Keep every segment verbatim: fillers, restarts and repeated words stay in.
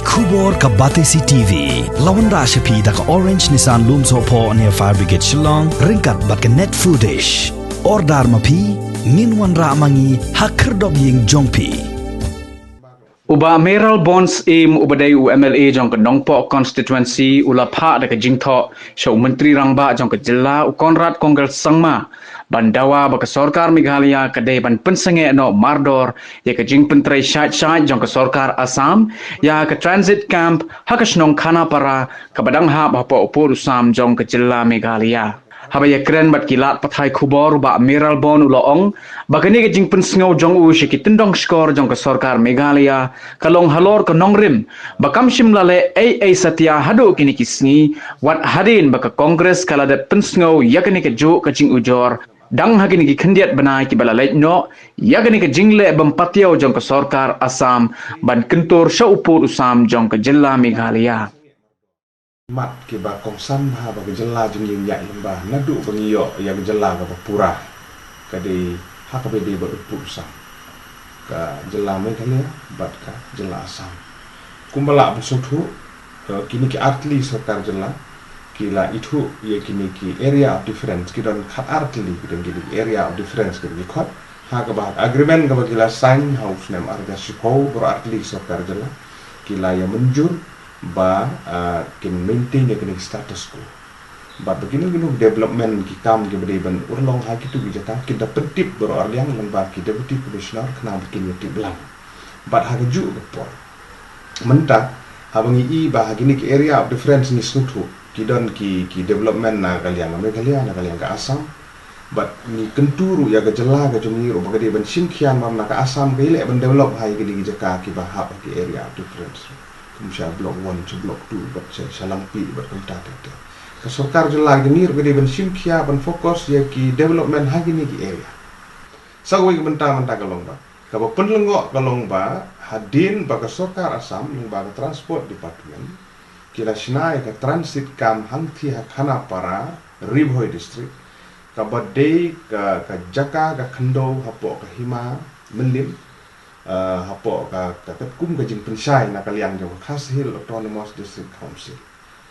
Khubor ka Batesi T V. La wanrah sha phi da ka Orange Nissan Lumsohphoh near Fire Brigade Shillong, ryngkat bad ka Net Foodish. Order ma phi, ngin wanrah ma ngi ha khyrdop ïing jong phi. U Bah Mayralborn Syiem uba dei u M L A jong ka Nongpoh constituency u la phah da ka jingthoh sha u Myntri Rangbah jong ka jylla u Conrad Kongkal Sangma ban dawa ba ka sorkar Meghalaya ka dei ban pynsangeh noh mardor ïa ka jingpyntrei shait shait jong ka sorkar Assam ïa ka transit camp ha ka shnong Khanapara kaba dang hap hapoh u pud u sam jong ka jylla Meghalaya. Haba ïakren bad ki lad pathai khubor u Bah Mayralborn u la ong ba kane ka jingpynsngew jong u sha ki tyndong shkor jong ka sorkar Meghalaya ka long halor ka nongrim ba kam shym la leh ei ei satia haduh kine ki sngi, wat hadien ba ka Congress ka la dep pynsngew ïa kane kajuh ka jingujor dang ha kine ki khyndiat bnai kiba la leit noh ïa kane ka jingleh bym patiaw jong ka sorkar Assam ban kyntur sha u pud u sam jong ka jylla Meghalaya. Mat kiba kongsan bha ba ka jylla jong ngi ïaid lyngba naduh ba ngi ïoh ïa ka jylla kaba pura, ka dei ha kaba dei bad u pud u sam, ka jylla Meghalaya bad ka jylla Assam. Kumba lah ban sngewthuh, kine ki artylli sorkar jylla ki la ithuh ïa kine ki area of difference, ki don khat artylli ki don kine ki area of difference ki don ki khot ha kaba agreement kaba ki la sign ha u snem ar hajar shiphew, baroh artylli ki sorkar jylla ki la ïa mynjur ba kin maintain ïa kine ki status quo. Bad ba kino kino ki development ki kam kiba dei ban urlong ha kito ki jaka kin da pyntip baroh arliang lyngba ki Deputy Commissioner khnang ba kin ïa tip lang. Bad ha kajuh ka por mynta haba ngi i ba ha kine ki area of difference ngi sngewthuh ki don ki ki development na ka liang ka Meghalaya, na ka liang ka Assam. Bad ngi kyntu ruh ïa ka jylla ka jong ngi ruh ba ka dei ban shim khia namar na ka Assam ka ïaleh ban develop ha ïa kine ki jaka kiba hap ha ki area of difference. Kum sha block one sha block two bad sha, sha Langpih bad kumta ter ter. Ka sorkar jylla ka jong ngi ruh ka dei ban shim khia ban focus ïa ki development ha kine ki area. Sa kawei ka bynta mynta ka long ba kaba pynlyngngoh ka long ba hadien ba ka sorkar Assam lyngba ka Transport Department ki la shna ïa ka transit camp hangthie ha Khanapara, Ri Bhoi District, kaba dei ka, ka jaka ka khyndew hapoh ka hima Mylliem, eh, hapoh ka, ka katkum ka jingpynshai na ka liang jong ka Khasi Hills Autonomous District Council.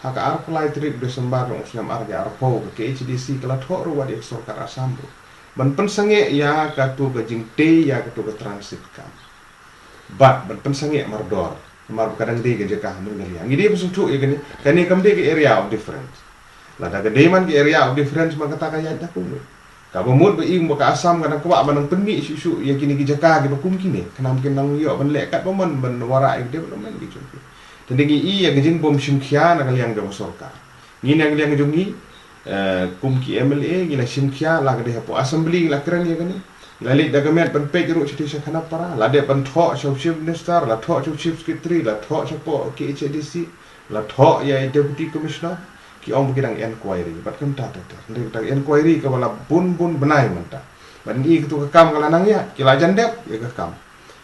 Ha ka arphew lai tarik December jong u snem ar hajar arphew ka K H A D C ka la thoh ruh wat ïa ka sorkar Assam ruh ban pynsangeh ïa kato ka jingtei ïa kato ka transit camp. Bad ban pynsangeh mardor namar ba ka dang dei ka jaka ha Meghalaya. Ngi dei ban sngewthuh ïa kane, kane kam dei ka area of difference. Lada ka dei man ka area of difference man kata ka ïaid da kumno. Kaba mut ba ïing ba ka Assam ka dang kwah ban nang pynmih shuh shuh ïa kine ki jaka kiba kum kine khnang ba kin nang ïoh ban leh kat ba mon ban wanrah ïa ki development ki jong ki. Te ngi i ïa ka jingbym shim khia na ka liang jong ka sorkar. Ngi na ka liang jong ngi, eh, kum ki M L A ngi la shim khia, la ka dei hapoh Assembly ngi la kren ïa kane. Ngi la leit da ka met ban peit ruh shatei sha Khanapara, la dep ban thoh sha u Chief Minister, la thoh sha u Chief Secretary, la thoh shapoh K H A D C, la thoh ïa i Deputy Commissioner. Ki ong ba ki dang enquiry bad kumta ter ter. Hynrei kata ka enquiry kaba la bun bun bnai mynta. Bad ngi i kato ka kam ka la nang ïaid, ki la jan dep ïa ka kam.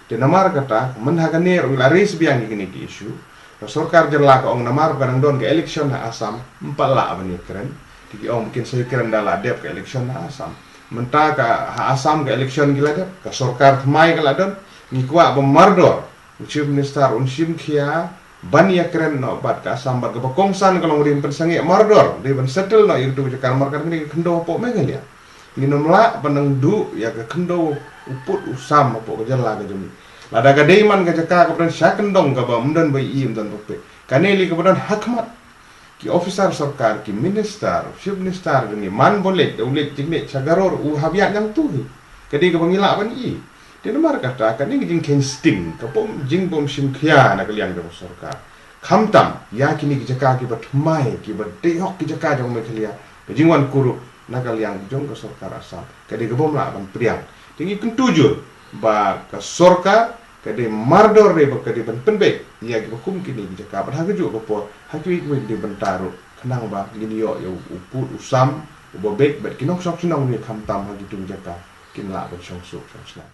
Te namar kata mynta ha kane ruh ngi la raise biang ïa kine ki issue. Ka sorkar jylla ka ong namar ba ka dang don ka election ha Assam, ym pat lah ban ïakren. Te ki ong ba kin sa ïakren da la dep ka election ha Assam. Mynta ka ha Assam ka election ki la dep, ka sorkar thymmai ka la don. Ngi kwah ba mardor u Chief Minister un shim khia ban ïakren noh bad ka Assam bad kaba kongsan ka long dei ban pynsangeh mardor, dei ban settle noh ïa kato ka jaka namar ka dang dei ka khyndew hapoh Meghalaya. Ngin ym lah ban nang duh ïa ka khyndew u pud u sam hapoh ka jylla ka jong ngi. Lada ka dei man ka jaka kaba don sha kyndong kaba ym don ba ïohi ym don ba peit. Kane lei kaba don ha khmat. Ki officer sorkar, ki minister, chief minister jong ngi man ba u leit, u leit jingleit sha Garo u hap ïaid nangtu hi. Ka dei kaba ngi lah ban i. Te namar kata kane ka jingkheiñ sting, ka bym, jingbym shim khia na ka liang jong ka sorkar. Khamtam ïa kine ki jaka kiba thymmai, kiba dei hok ki jaka jong Meghalaya, ka jingwan kurup na ka liang jong ka sorkar Assam ka dei ka bym lah ban pdiang. Te ngi kyntu jur ba ka sorkar ka dei mardor re ba ka dei ban pynbeit ïa kiba kum kine ki jaka bad ha kajuh ka por ha kiwei kiwei ki bynta ruh khnang ba ngin ïoh ïa u pud u sam uba beit bad ki nongshong shnong ngi khamtam ha kito ki jaka kin lah ban shong suk shong snem.